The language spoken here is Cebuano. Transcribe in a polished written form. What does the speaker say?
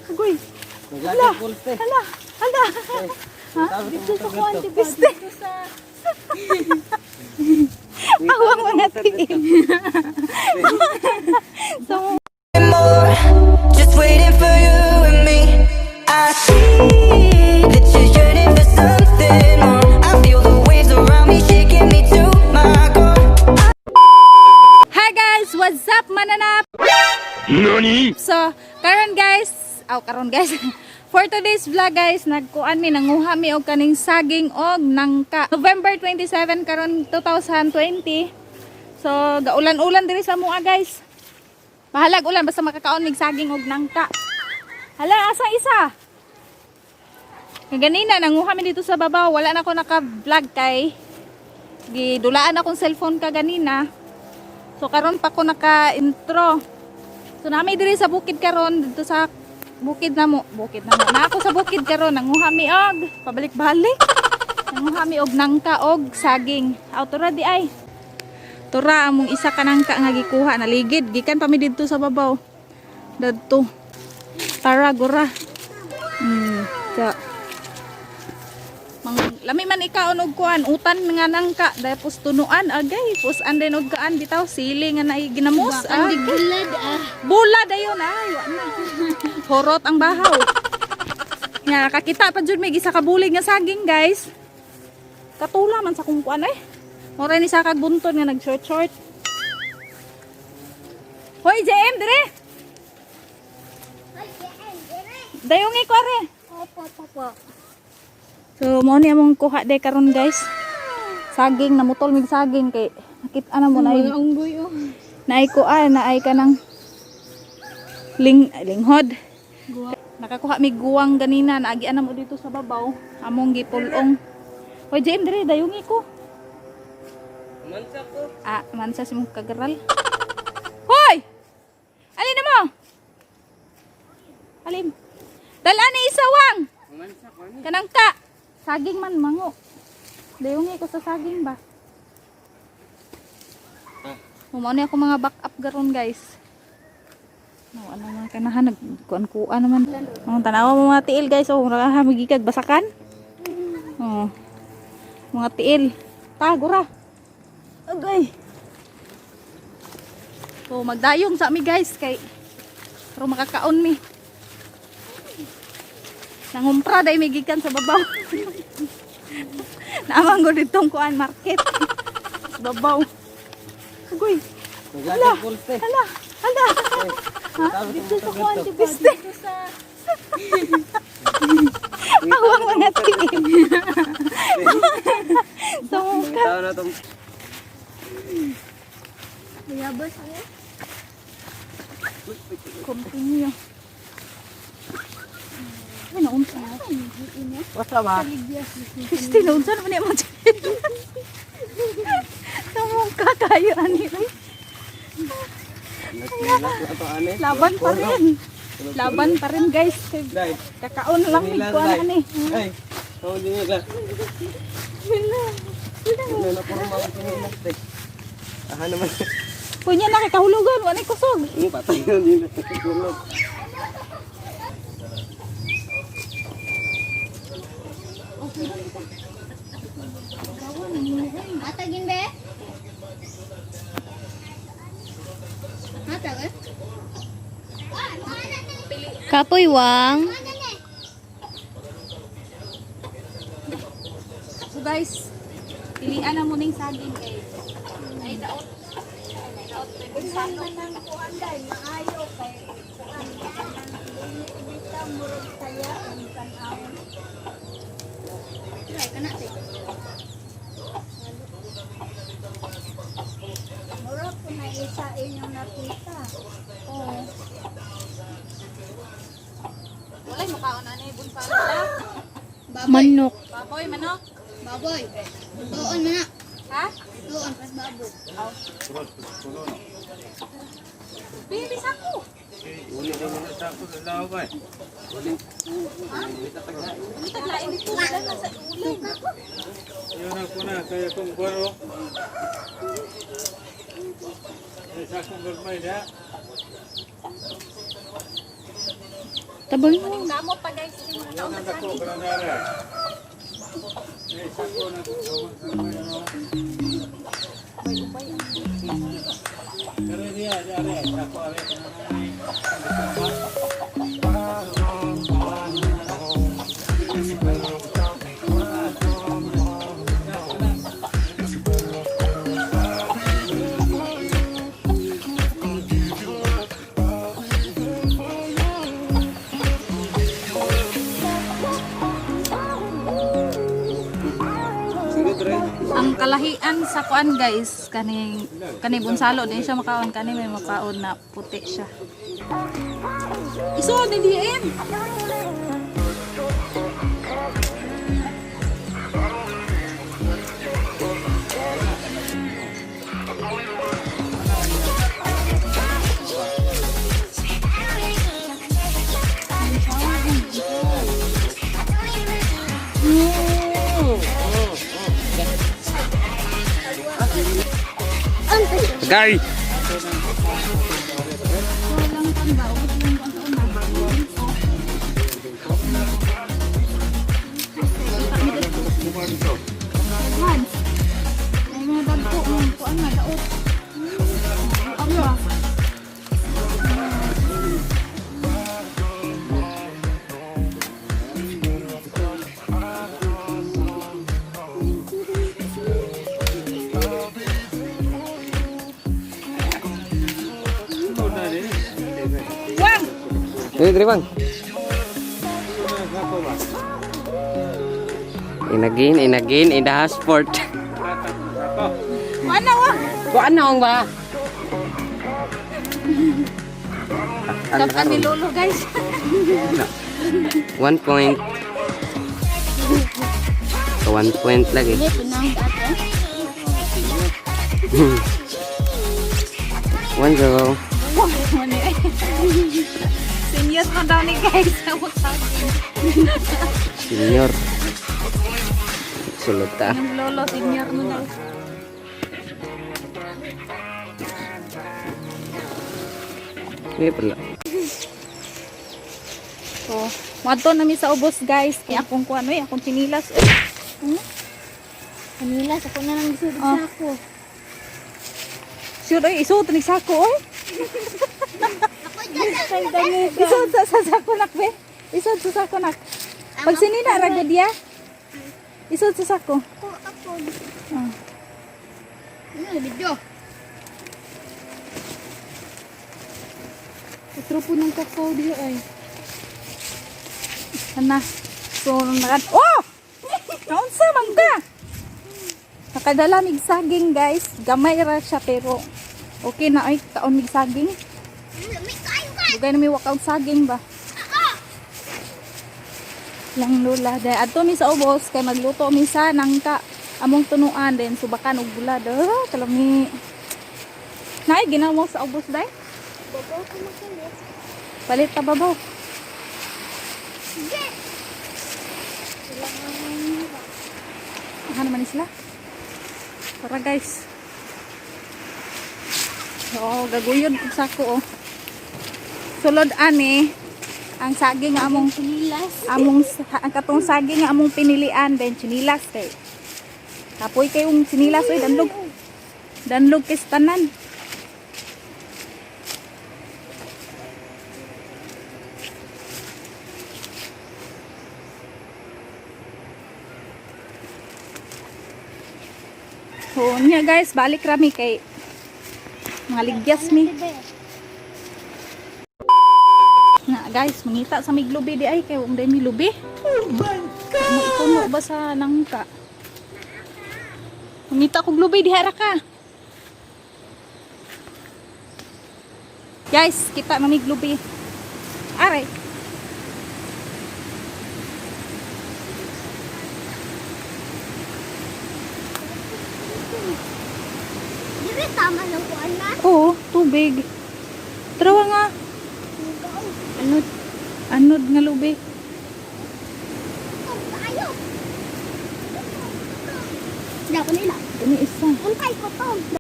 Agoy. Hala. Hala. Hala. Ha? Dito sa kuan, diba? Dito sa Awang mga tiil. So, more. Just waiting for you and me. I see that you're yearning for something more. I feel the waves around me shaking me to my core. Hi guys! What's up, mananap? NANI? So, karon guys, aw karon guys. For today's vlog guys, nagkuan mi, nanguha mi og kaning saging og nangka. November 27 karon 2020. So, gaulan-ulan diri sa mua guys. Bahalag ulan basta makakaon mig saging og nangka. Hala, asa isa? Kaganina nanguha mi dito sa babaw, wala na ko naka-vlog kay gidulaan akong cellphone kaganina. So karon pa ko naka-intro. So nami diri sa bukid karon dito sa bukid namo, bukid namo. Na ako sa bukid karon nanguha mi og pabalik-balik. Nanguha mi og nangka og saging. Aw tura di ay. Tura among isa ka nangka nga gikuha naligid gikan pa mi didto sa babaw. Dadto. Tara gura. Sa Mang lami man ikaon og kuan utan nga nangka dapos tunuan agay pus-an din og kaan bitaw sili nga naay ginamos Ang ah. bulad ah. Bula dayon ay wa na. Horot ang bahaw. Nga kakita pa jud may isa ka bulig nga saging guys. Katula man sa kung kuan eh. Mora ni sa kag bunton nga nag short short. Hoy JM dire. Dayong iko are. Opo, opo. So mo ni among kuha day karon guys. Saging namutol mig saging kay nakita na mo na Mga unggoy oh. naay kuan naay kanang ling linghod. Nakakuha mi guwang ganina naagian na mo dito sa babaw among gipulong. Hoy JM dire dayungi ko. Mansa ko. Ah, mansa si mong kagaral. Hoy! Alin na mo? Alin? Dala ni isawang. Mansa ko ani. Kanang ka. Saging man mango. Dayungi ko sa saging ba. Ah. Mao ni ako mga backup garon guys. No, ano mga kanahan nagkuan-kuan naman. Ang tanawa mo mga tiil guys, oh, mura ka magigag basakan. Oh. Mga tiil. Tagura. Agay. So magdayong sa mi guys kay pero makakaon mi. Nangumpra dahil may gikan sa babaw. Naamang ko ditong kuan market. Sa babaw. Agoy. Hala. Hala. Hala. Ha? Dito sa kuan, diba? Dito sa Awang mga tiil. Sa mukha. Tao na tong Bayabas eh. Continue. Ay, naunsa na. Wasa ba? Piste, naunsa naman yung mga tiil. Sa mukha kayo, ani. Ay, Nagsilak na to ani. laban pa rin. Laban pa rin guys. Dai. Kakaon lang mig Sinilas, kuan dai. ani. Ay. Tao din nila. Wala. Wala na puro mga sinilas dai. Aha naman. Kunya na kay kahulugan, wa nay kusog. Ini patay yun din. Tulog. Atagin be? Hatag eh? Kapoy wang. So guys, pilian na mo ning saging kay ay daot. Ay daot pwede sa Kanang kuan dai maayo kay kuan kanang dili bitaw murag saya ang tan-awon. Ay kana te. Murag ko na isa inyong nakita. Oo. Walay mukaon ani bunsalo ta. Manok. Baboy manok. Baboy. Tuon man na. Ha? Tuon pas baboy. Bibi sako. Uli din nila sa ako sa lao ba. Uli. Uli ta taglain. Ang taglain dito wala na sa uling. Yun ako na, kaya kong baro. Ay, sa akong gagmay na. Tabang mo. Kamo pa, guys, yung mga taon sa Ako, granara. Eh, sako na. Pero diya, diya, sako, are. Ang kalahian sa kuan, guys, kaning kani bunsalo din siya makaon, kani may makaon na puti siya. Iso ni DM. Gay! Hans. Ay mga dagko mo kuan na daot. Ang ba? Wang! Dili, dili bang. Inagin, inagin, in the sport. Wala wang! Kuan na ba? Dapat ni Lolo, guys. 1 point. So, 1 point lagi. 1-0. Senior na daw ni guys. Senior. Sulod ta. Yung lolo, senior na daw. Hindi pala. So, moadto na mi sa ubos, guys. Kaya akong kuan oy, akong chinilas. Oy. Kanila, sa na lang gusto Ah. sa ako. Sure oy, isuot ni sako oy. Isuot sa sako nak be. Isuot sa sako nak. Pag sinina ra gud ya. Isuot sa sako. Ako, ako. Ah. Ano, video? Otro po ng kakao diya ay. Ana. So, naka... Oh! Naunsa man ka? Nakadala mig saging, guys. Gamay ra siya pero okay na ay taon mig saging. May kayo ka! Dugay na may wakaw saging ba? Lang lula. Dahil adto mi sa ubos kay magluto mi sa nangka among tunuan then subakan og bulad. Oh, kalami. Nay ginawa sa ubos day. Babaw ko magkalit. Palit ta babaw. Sige! Aha naman ni sila. Tara, guys. Oo, gaguyod kog sako oh. Sulod ani ang saging nga among Pinilas. Among ang katong saging nga among pinilian then chinilas kay. Kapoy kayong chinilas oy, danlog. Danlog kay sa tanan. So, niya guys, balik rami kay mga ligyas mi. Na guys, mangita sa mig lubi di ay kay wa mi lubi. Oh my God. Mo ikuno ba sa nangka? Mangita kog lubi diha ra ka. Guys, kita mamig lubi. Aray. Di ba tama ng kuan na? Oo, tubig. Tara nga. Ano? Anod nga lubi. Tayo! Hindi ako nila. Ini isa. Untay ko to.